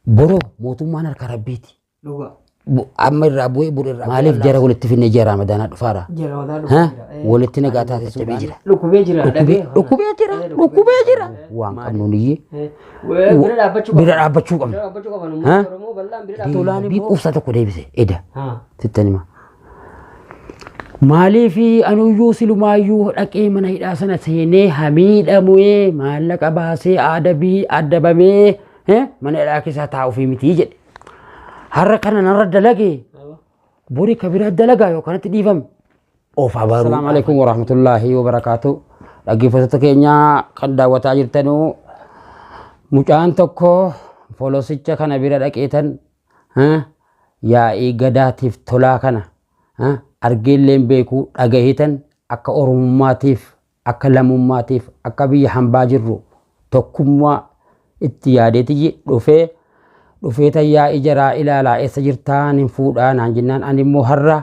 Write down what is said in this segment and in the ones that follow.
Boroo mootummaan harka rabbiiti. Dhugaa. Amma irraa bu'ee buru irraa. Maaliif jara walitti finne ji'a Ramadaanaa dhufaara? Ji'a Ramadaanaa dhufee jira. Walitti nagaa taasisuudhaan jira. Dhukkubee jira. Dhagee. Dhukkubee jira. Dhukkubee jira. Waan qabnuun iyyee Bira dhaabbachuu bira dhaabbachuu qabna. Bira dhaabbachuu qaban. Uummanni Oromoo bal'aan bira dhaabbachuu Tolaan immoo quufsaa tokko deebise eda. Haa. Sittan hima. Maaliif anuyyuu silumaayyuu dhaqee mana hidhaa sana seenee hamiidhamee maallaqa baasee adabii adabamee mana hidhaa keessaa taa'uufii mitii jedhe. Har'a kana narra dalage bori ka biraa dalagaa yoo kanatti dhiifame of abaruu. Assalaamu alaikum warahmatullaahi wabarakaatu. Dhaggeeffattoota keenya kan daawwataa jirtanuu mucaan tokko folosicha kana bira dhaqeetan yaa'ii gadaatiif tolaa kana argeellee hin beeku dhagaheetan akka Oromummaatiif akka lammummaatiif akka biyya hambaa jirru tokkummaa itti yaadeetiyyi dhufee dhufeetan yaa'ii jaraa ilaalaa eessa jirtaa nin fuudhaa naan jennaan ani immoo har'a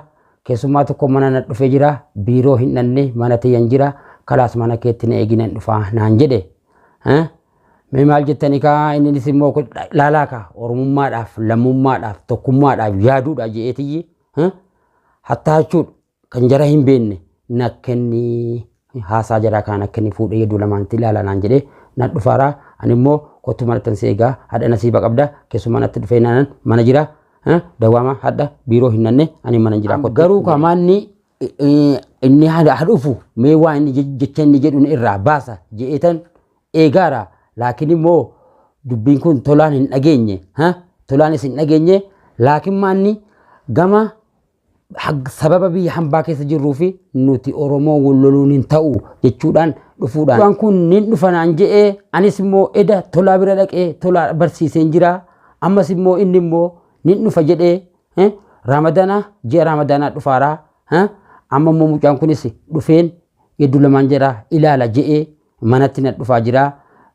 keessummaa tokko mana na dhufee jira biiroo hin dhanne mana tiyyan jira kalaas mana keetti na eeginan dhufaa naan jedhe. Mee maal jettanii kaa innis immoo laalaa kaa Oromummaadhaaf lammummaadhaaf tokkummaadhaaf yaaduudha je'eetiyyi hattaa jechuudha kan jara hin beekne na kenni haasaa jaraa kaan akka inni fuudhee hedduu lamaanitti ilaala naan jedhee na dhufaaraa ani immoo kottu manatti si eegaa hadha nasiiba qabda keessumaa natti dhufee naanan mana jira dawaama hadha biiroo hin nanne ani mana jira garuu kamaanni inni haa dhufu mee waa inni jecha inni jedhu irraa baasa je'eetan eegaara laakiin immoo dubbiin kun tolaan hin dhageenye tolaanis hin dhageenye laakiin maanni gama sababa biyya hambaa keessa jirruu fi nuti Oromoo wal loluun hin ta'u jechuudhaan dhufuudhaan. Waan kun nin dhufa naan je'ee anis immoo eda tolaa bira dhaqee tolaa barsiiseen jira ammas immoo inni immoo nin dhufa jedhee Ramadana ji'a Ramadaanaa dhufaaraa amma immoo mucaan kunis dhufeen hedduu lamaan jira ilaala je'ee manatti na dhufaa jira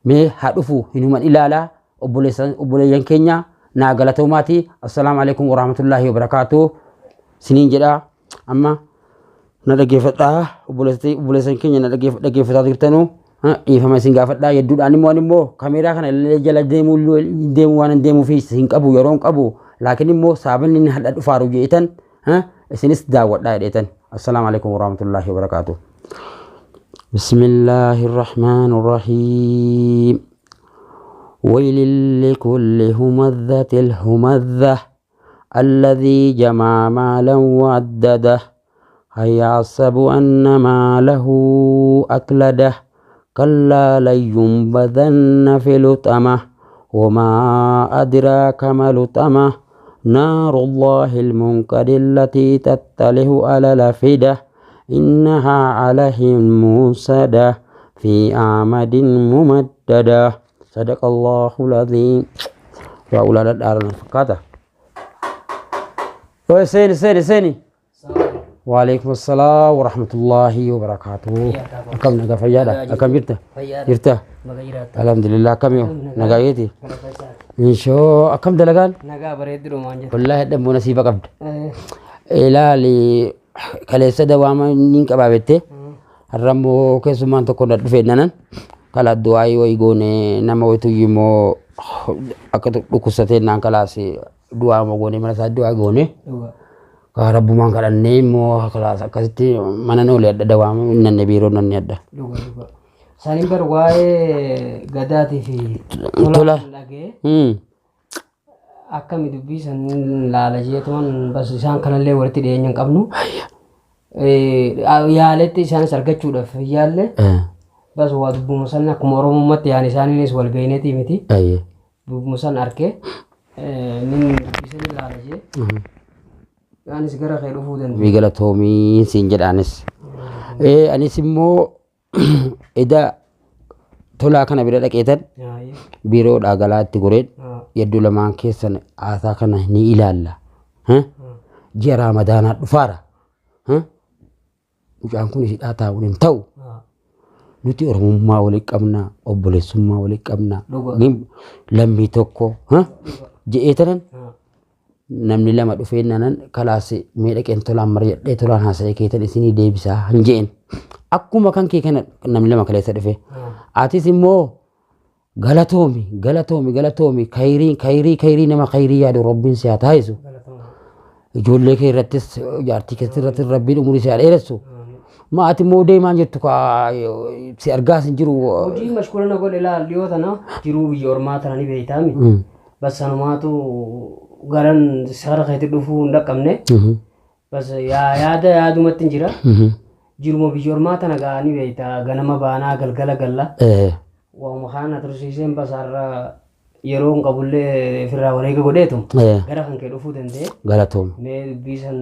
mee haa dhufu hinuman ilaala obboleeyyan keenya naa galatoomaati assalaamu alaikum warahmatullaahi wabarakaatu siniin jedha amma na dhaggeeffadhaa obboleessan keenya na dhaggeeffataa jirtanu dhiifama isin gaafadhaa hedduudhaan immoo ani immoo kaameeraa kana illee jala deemuu deemuu waan hin deemuuf hin qabu yeroo hin qabu laakiin immoo saabinni inni hadha dhufaaru jeetan isinis daawwadhaa jedheetan assalaamu alaikum warahmatullaahi wabarakaatu. بسم الله الرحمن الرحيم ويل لكل همزة همزة الذي جمع مالا وعدده هيحسب أن ماله أكلده كلا لينبذن في الحطمة وما أدراك ما الحطمة نار الله المنقد التي تطلع على الأفئدة إنها عليهم موسدة في أعمد ممددة صدق الله العظيم. وأولاد الدار فكاتا سيني سيني سيني. وعليكم السلام ورحمة الله وبركاته. كم نجا فيادا كم جرتا جرتا الحمد لله كم يوم نجايتي إن شاء كم دلقان Nagaa bareedduu maan jettu. والله دم نصيبك قبل ilaali kaleessa dawaama niin qabaabette har'a immoo keessummaan tokko na dhufe nanan kala du'aayii wayii goone nama wayituyyuu immoo akka dhukkubsatee naan kalaas du'aa goone mana isaa du'aa goone Dhugaa. Kaa rabbumaan kadhannee immoo kalaas akkasitti mana noole adda dawaama nanne biiroo nanne adda. Dhugaa dhugaa. Isaaniin bar waa'ee gadaatii fi Tola. dhagee akkami dubbii san laala jeetuman bas isaan kanallee walitti dhiyeenya hin qabnu. Yaaletti isaanis argachuudhaaf yaalle bas waa dubbuma san akkuma Oromummaatti yaan isaaniinis wal beeynetii miti. Dubbuma san arkee nin dubbii san laala jee anis gara kee dhufuu danda'a. Bii galatoomii siin jedhaanis. Anis immoo eda tolaa kana bira dhaqeetan biiroodhaa galaa itti goreen hedduu lamaan keessan haasaa kana ni ilaalla. Ji'a Ramadaanaa dhufaara. Mucaan kun hidhaa taa'uun hin ta'u. Nuti Oromummaa waliin qabna, obboleessummaa waliin qabna, lammii tokko je'ee tanan namni lama dhufee nanan kalaas mee dhaqeen tolaan mari'adhee tolaan haasa'ee keetan isinii deebisaa hin je'en. Akkuma kan kee kana namni lama kaleessa dhufe. Atis immoo Galatoomi galatoomi galatoomi kayrii kayrii kayrii nama kayrii yaadu rabbiin si haa taasisu. Ijoollee kee irrattis jaartii kee irrattis rabbiin umurii si haa dheeressu. Ma ati immoo deemaan jirtu ka si argaas hin jiru. Hojii mashkuula na godhe laal dhiyoo tana jiruu biyya ormaa tana ni beektaami. Bas sanumaatu garan sara keetti dhufuu hin dhaqqabne. Bas yaada yaadumatti hin jira. Jiruma biyya ormaa tana gaa ni beekta ganama baanaa galgala galla. Waanuma kaan na tursiiseen bas har'a yeroo hin qabullee ofirraa wareega godheetu gara kan kee dhufuu danda'e. Galatoomi. Mee dubbii san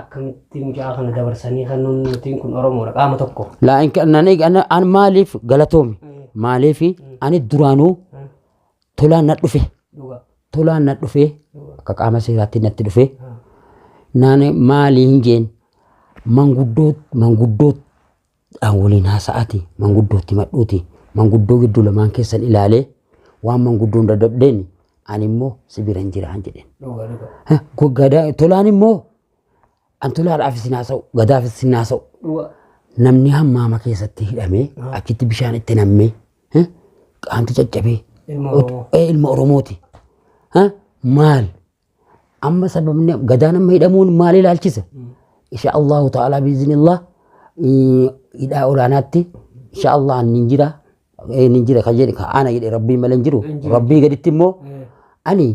akkamitti mucaa kana dabarsanii kan nutiin kun Oromoodha qaama tokko. Laa in nan eega an maaliif galatoomi maaliif ani duraanuu tolaan na dhufe tolaan na dhufe akka qaama seeraatti natti dhufe naan maalii hin jeen manguddoo manguddoo dhaan waliin haasa'aati manguddootti madhuuti manguddoo gidduu lamaan keessan ilaalee waan manguddoon dadhabdeen ani immoo si biran jiraan jedheen. Dhuga dhuga. Gadaa tolaan immoo an tolaadhaaf isin haasa'u gadaaf isin haasa'u Dhuga. namni hammaama keessatti hidhamee achitti bishaan itti nammee qaamti caccabee Ilma Oromoo. Ilma Oromooti. Maal amma sababni gadaan amma hidhamuun maal ilaalchisa? Insha Allahu ta'ala biiznillah hidhaa olaanaatti insha Allah nin jira nin jira kan jedhe kan ana jedhe rabbii malee hin jiru rabbii gaditti immoo ani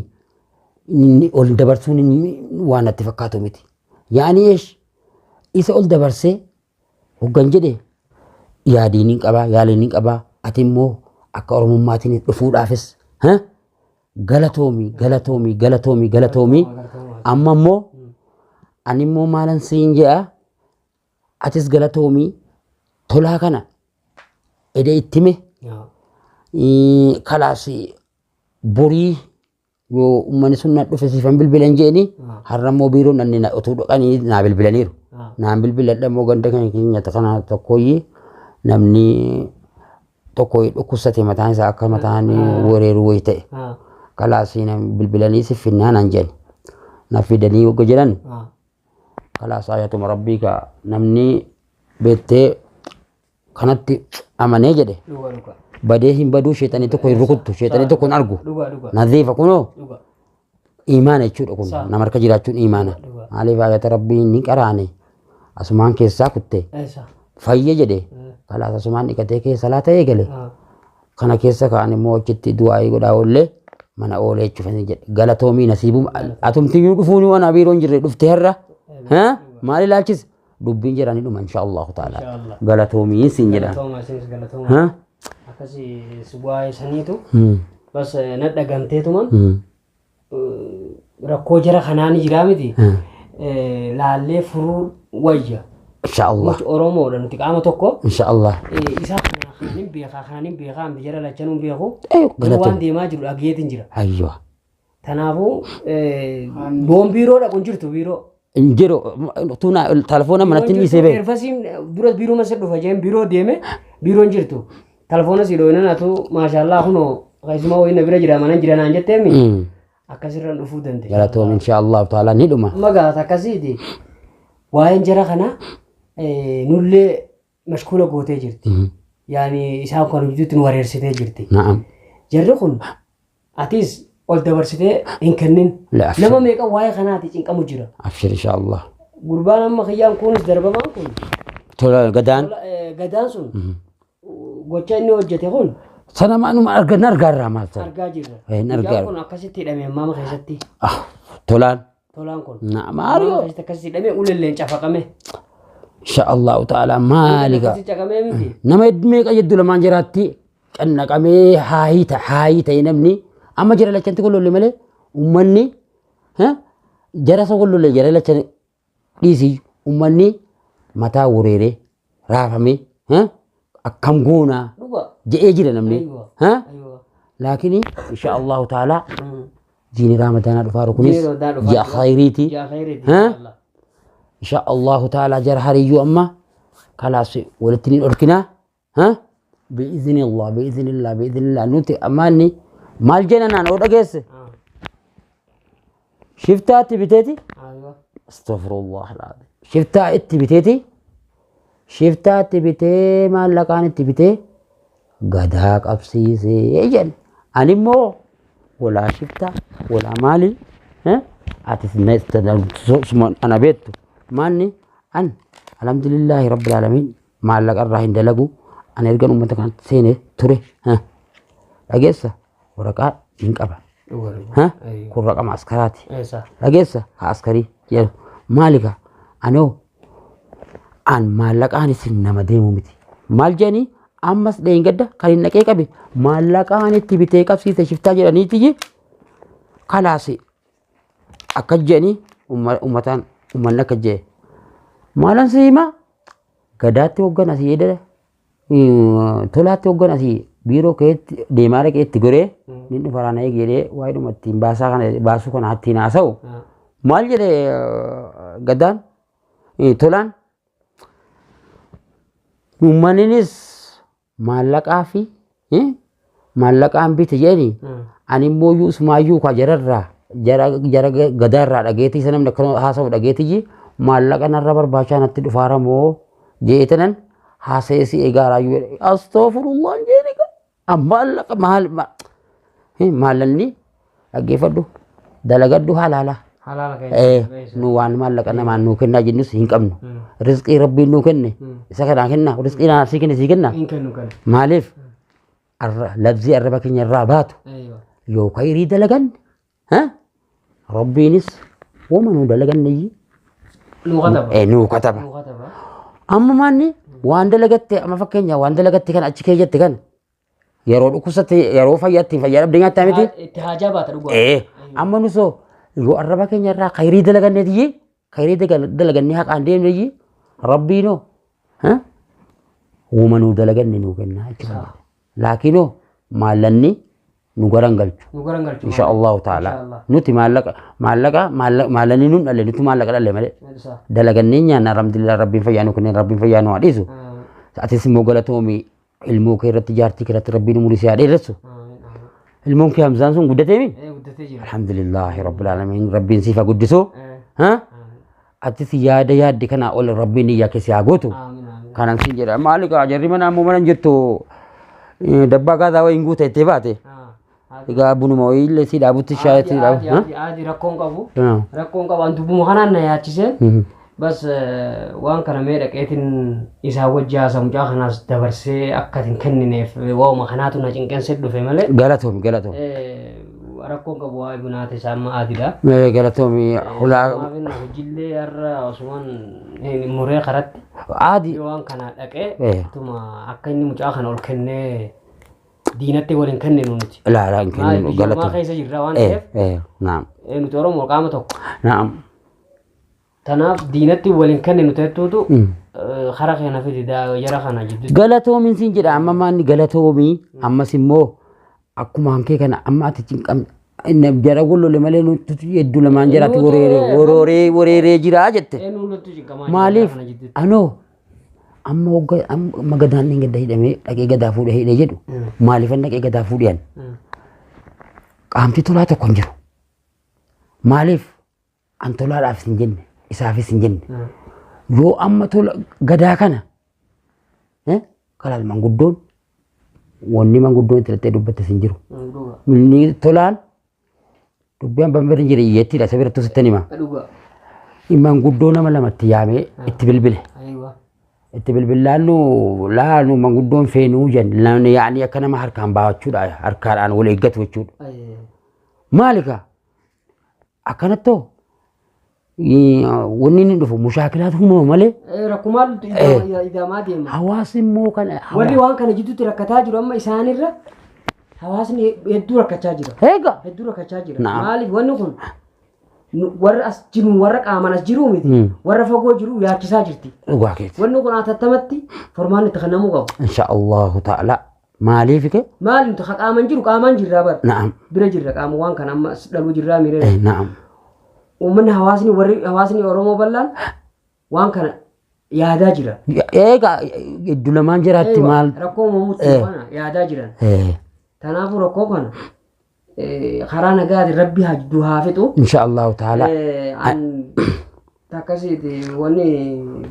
ol dabarsuun waan natti fakkaatu miti. Yaani eesh isa ol dabarsee hoggan jedhe yaadiin hin qabaa yaaliin hin qabaa ati immoo akka Oromummaatiin dhufuudhaafis galatoomi galatoomi galatoomi galatoomi amma immoo ani immoo maalan siin jedha atis galatoomi tolaa kana ede itti hime kalaas borii yoo uummanni sun na dhufe siifan bilbilan jeeni har'a immoo biiroon dhanne na utuu dhaqanii naa bilbilaniiru. Naan bilbiladha immoo ganda kana keenya kana tokkooyyi namni tokko dhukkubsate mataan isaa akka mataan wereeru wayi ta'e. Kalaas bilbilanii si finnaa naan jedhan. Na fidanii wagga jedhan kalaas ayatuma rabbii ka namni beektee kanatti amanee jedhe Dhuga dhuga. badee hin baduu sheexanii tokko hin rukuttu sheexanii tokko hin argu. Dhuga dhuga. Naziifa kunoo Dhuga. imaana jechuudha kun nama harka jiraachuun imaana. Maaliif ayata rabbii ni qaraane asumaan keessaa kutte Eessa? fayye jedhe kalaas asumaan dhiqatee keessa laata eegale. Kana keessa ka'an immoo achitti du'aayii godhaa oollee mana oolee jechuufani jedhe galatoomii nasiibum atumtiyyuu dhufuun waan abiiroo hin jirre dhuftee har'a maal ilaalchise dubbiin jedhanii ni dhuma insha Allahu ta'ala Inshallah. galatoomiin siin jedha. Galatooma isinis galatooma. Akkasii waa'ee saniitu bas na dhagamteetuman rakkoo jara kanaa ni jiraa miti. Laallee furuu wayya. Insha Allah. Nuti Oromoodha nuti qaama tokko. Insha Allah. Isaa kana kanan beekaa kanan beekaa miti jara lachanuu hin beeku. Galatoom. Waan deemaa jiru dhageetiin jira. Ayywa. Kanaafuu boon biiroo dhaqu hin jirtu biiroo. Hin jiru tuna telefoona manatti hin dhiisee beeku. Erfasiin dura biiroo masa dhufa jeen biiroo deeme biiroo hin jirtu. Telefoona si dhooynan atu maashaallaa kunoo keessumaa wayii na bira jira mana jira naan jetteemi akkasirraan dhufuu dandeenya. Galatoom insha Allah ta'ala ni dhuma. Amma gaata akkasiiti. Waa'een jara kana nullee mashkuula gootee jirti. Yaani isaan kan gidduutti nu wareersitee jirti. Na'am. Jarri kun atis ol dabarsitee hin kennin. La abshir. Nama meeqa waa'ee kanaati cinqamu jira. Abshir insha Allah. Gurbaan amma kiyyaan kunis darbamaan kun Tola gadaan. Gadaan sun gocha inni hojjete kun Sana maanuma argan argaarraa maal sana. argaa jirra. Hin argaa. Mucaan kun akkasitti hidhame maama keessatti. Tolaan. Tolaan kun. Na'am. Maama keessatti akkasitti hidhame ulelleen cafaqame. Insha Allahu ta'ala maali gaa. Akkasitti caqamee miti. Nama meeqa jedhu lamaan jiraatti cannaqamee haayii ta'e haayii ta'e namni amma jara lachanti gollolle malee uummanni jara isa gollolle jara lachan dhiisii uummanni mataa wareeree raafamee akkam goonaa Dhuga. jedhee jira namni. Aywa. Aywa. Laakiin insha Allahu ta'ala jiini raamadaanaa dhufaaru kunis Jiini Ramadaanaa dhufaa ji'a jira. khayriiti. Ji'a khayriiti. Ha? Insha Allahu ta'ala jara hariyyuu amma kalaas walitti ni dhorkinaa. Bi'iznillah bi'iznillah bi'iznillah nuti ammaanni maal jenna naan oo dhageesse shiftaa itti biteeti. Aywa. Astaghfirullah alazim. Shiftaa itti biteeti. Shiftaa itti bitee maallaqaan itti bitee Gadaa qabsiisee jedhan. Ani immoo walaa shiftaa walaa maali atis ana beektu maanni an alhamdulillaahi rabbil aalamiin maallaqa irraa hin dalagu an ergan uummata kanatti seene ture dhageessa waraqaa hin qaba. Kun raqama askaraati. Dhageessa haa askarii jedhu maali kaa anoo an maallaqaan isin nama deemu miti. Maal jedhanii ammas dheengadda kan hin dhaqee qabe maallaqaan itti bitee qabsiise shiftaa jedhaniiti kalaasi akka jedhanii uummataan uummanni akka jedhe. Maalan si himaa gadaatti hoggan asii edda tolaatti hoggan asii biiroo keetti deemaa dhaqee itti goree ni dhufa raana eegi jedhee waa'ee dhuma ittiin baasaa kana baasuu kana ittiin haasa'u. Maal jedhe gadaan tolaan uummanninis maallaqaa fi maallaqaan bite jedhani ani immoo iyyuu usumaayyuu kaa jararraa jara jara gadaarraa dhageetii isa namni akkana haasa'u dhageetii maallaqa narra barbaachaa natti dhufaara moo jeetanan haasa'ee si eegaaraayyuu jedhe astaghfirullah jedhe maallaqa maal maallaqni dhaggeeffadhu dalagadhu halaala. Halaala Nu waan maallaqa namaan nuu kennaa jennus hin qabnu. Rizqii rabbiin nuu kenne isa kanaa kenna rizqii naa sii kenne sii kenna. Hin kennu kana. Maaliif labzii arraba keenya irraa baatu yoo khayrii dalagan rabbiinis wama nuu dalaganne Nuu kataba. Nuu kataba. Nuu kataba. Amma maanni waan dalagatte amma fakkeenya waan dalagatte kan achi keeyyatti kan yeroo dhukkubsatte yeroo fayyaatti fayyaa dhabdee nyaattaa miti. Itti haajaa baata dhugaa. Amma nusoo yoo arraba keenya irraa khayrii dalaganneetiyyi khayrii dalagannee haqaan deemneyyi rabbiinoo uuma nuu dalaganne nuu kennaa jechuudha. Laakiinoo maallanni nu garan galchu. Nu garan galchu. Insha Allahu ta'ala. Nuti maallaqa maallaqa maallanni nun dhalle nuti maallaqa dhalle malee. Dalagannee nyaanna alhamdulillah rabbiin fayyaa nu kennee rabbiin fayyaa nu haa dhiisu. Atis immoo galatoomi ilmoo kee irratti jaartii kee irratti rabbiin umurii si haa dheeressu. Ilmoon kee Hamzaan sun guddateemi? Guddatee jira. Alhamdulillahi rabbil aalamiin rabbiin siif haa guddisu. Atis yaada yaadde kanaa ol rabbiin iyyaa kee si haa gootu. Kanan siin jedha maali kaa jarri mana ammoo mana hin jirtu dabbaa gaazaa wayiin guute itti baate. Egaa bunuma wayiillee si dhaabutti shaayii si dhaabu. Aadi rakkoon qabu. Rakkoon qabu an dubbuma kanaan na yaachisee. Bas waan kana mee dhaqeetiin isaa wajji haasa mucaa kanaas dabarsee akka hin kennineef waa'uma kanaatu na cinqeensee dhufe malee. Galatoomi galatoomi. Rakkoon qabu waa'ee bunaata isaa amma aadidha. Galatoomi hulaa. Maafin hojiillee har'a osumaan muree karatti. Aadi. Waan kana dhaqee tuma akka inni mucaa kana ol kennee diinatti wal hin kenninu nuti. Laa hin kenninu galatoomi. Keessa jirra waan ta'eef. Naam. Nuti Oromoo qaama tokko. Naam. Tanaaf diinatti wal hin kenninu ta'ettuutu kara keenya fidi jara kana jidduutti. Galatoomiin siin jedha amma maanni galatoomii ammas immoo akkuma hankee kana amma ati cinqam jara gollole malee nuti hedduu lamaan jaraatti wareeree wareeree jira jette. Maaliif anoo amma hogga amma gadaan inni gadda hidhamee dhaqee gadaa fuudhee hidhee jedhu maaliifan dhaqee gadaa fuudhan qaamti tolaa tokko hin jiru. Maaliif an tolaadhaafis hin jenne isaafis hin jenne yoo amma tola gadaa kana kalaal manguddoon wanni manguddoon itti dhattee dubbattes hin jiru. Inni tolaan dubbii abbaan bira hin jire iyyattiidha isa birattuu sittan hima. Manguddoo nama lamatti yaamee itti bilbile. Itti bilbillaan nu laa nu manguddoon feenuu jenna yaa'anii akka nama harkaan baachuudha harkaadhaan wal eeggatu jechuudha. Maali kaa akkanattoo wanni inni dhufu mushaakilaatu uumama malee. Rakkumaan idamaa deema. Hawaasni immoo kana. Warri waan kana jidduutti rakkataa jiru amma isaanirra hawaasni hedduu rakkachaa jira. Eega. Hedduu rakkachaa jira. Maaliif wanni kun warra as jiru warra qaamaan as jiru miti warra fagoo jiru yaachisaa jirti. Dhugaa keeti. Wanni kun atattamatti formaan itti kennamuu qabu. Insha Allahu ta'ala. Maaliif ke? Maali nuti qaamaan jiru qaamaan jirraa bara. Na'am. Bira jirra qaama waan kana amma as dhaluu jirraa miiree. Na'am. Uummanni hawaasni warri hawaasni Oromoo bal'aan waan kana yaadaa jira. Egaa hedduu lamaan jiraatti maal? Rakkoo uumamuutti kana yaadaa jiran. Kanaafuu rakkoo kana karaa nagaatiin rabbi jidduu haa fixu. Insha Allahu ta'ala. Akkasiiti wanni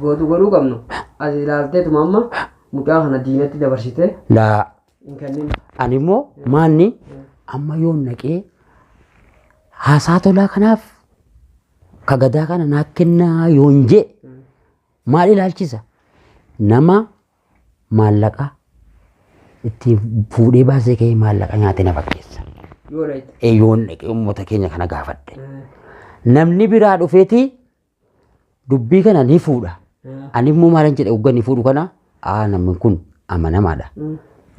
gootu godhuu qabnu. Ati ilaalteetuma amma mucaa kana diinatti dabarsite. Laa. Hin kennin. Ani immoo maanni amma yoon naqee haasaa tolaa kanaaf ka gadaa kana naa kennaa yoon jee maal ilaalchisa? Nama maallaqa ittiin fuudhee baasee ka'ee maallaqa nyaate na fakkeessa. Yoo dhayite. Yoon dhaqee uummata keenya kana gaafadhe. Namni biraa dhufeeti dubbii kana ni fuudha. Ani immoo maalan jedhe hoggan ni fuudhu kana aa namni kun amanamaadha.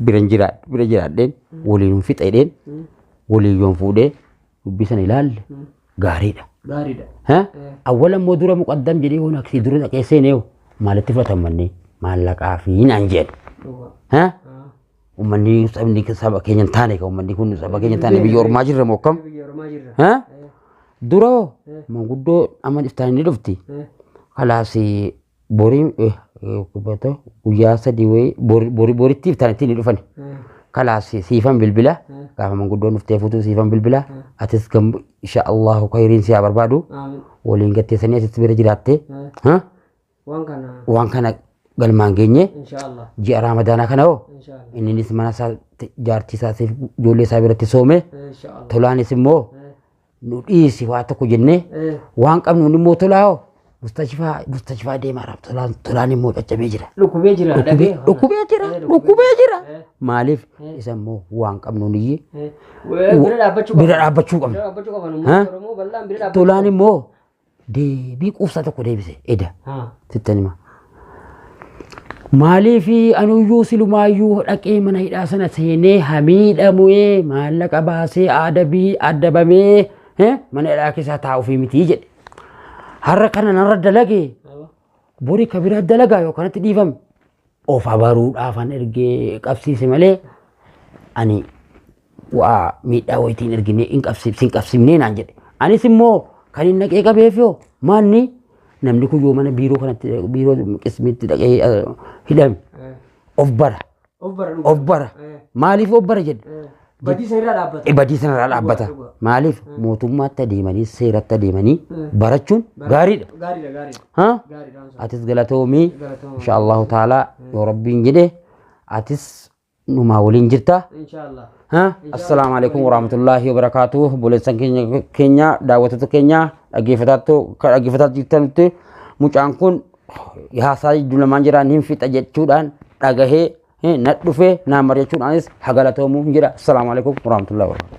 Bira jiraadheen waliin hin fixa jedheen waliin yoon fuudhee dubbii sana ilaalle gaariidha. Gaariidha. Awwala immoo dura muqaddam jedhee yoon akkasii dura dhaqee seenee maalitti fudhatan manni maallaqaa fi naan jedhu. Uummanni sabni saba keenya hin taane uummanni kun saba keenya hin taane biyya ormaa jirra moo akkam? Biyya ormaa jirra. Dura manguddoo amma iftaan ni dhufti. Kalaas borii guyyaa 3 wayii boritti iftaan ittiin ni dhufan. Kalaas siifan bilbila gaafa manguddoon dhuftee fuutuu siifan bilbila atis insha Allahu khayriin si haa barbaadu waliin gatteessanii asitti bira jiraatte. Waan kana galmaan geenye ji'a Ramadaanaa kana hoo inninis mana isaa jaartii isaa ijoollee isaa biratti soome tolaanis immoo nu dhiisi waa tokko jennee waan qabnuun immoo tolaa hoo mustashfaa deemaa raaf tolaan immoo caccabee jira. Dhukkubee jira. Dhukkubee jira. Dhukkubee jira. Maaliif isa immoo waan qabnuun iyyee bira dhaabbachuu qabna. Tolaan immoo deebii quubsaa tokko deebise eda. Sittan hima. Maaliif anuyyuu silumaayyuu dhaqee mana hidhaa sana seenee hamiidhamee maallaqa baasee adabamee mana hidhaa keessaa taa'uufii miti jedhe. Har'a kana narra dalagee borii ka biraa dalagaa yoo kanatti dhiifame of abaruudhaafan ergee qabsiise malee ani waa miidhaa wayitiin erginee hin qabsiifnee naan jedhe. Anis immoo kan hin dhaqee qabeef yoo maanni namni kun yoo mana biiroo kanatti biiroo qismiitti dhaqee hidhame of bara. Of bara. Maaliif of bara jedhe? Badii sanarraa dhaabbata. Badii sanarraa dhaabbata. Maaliif mootummaatti adeemanii seeratti adeemanii barachuun gaariidha. Gaariidha gaariidha. Atis galatoomii insha Allahu ta'ala yoo rabbiin jedhe atis numaa waliin jirta. Inshallah. Assalaamu alaikum warahmatullahi wabarakatuh. Obboleessan keenya daawwattoota keenya dhaggeeffataa jirtanitti mucaan kun haasaa jidduu lamaan jiraan hin fixa jechuudhaan dhagahee na dhufee naa mari'achuudhaanis haa galatoomuu hin jedha. Assalaamu alaikum warahmatullahi wabarakatuh.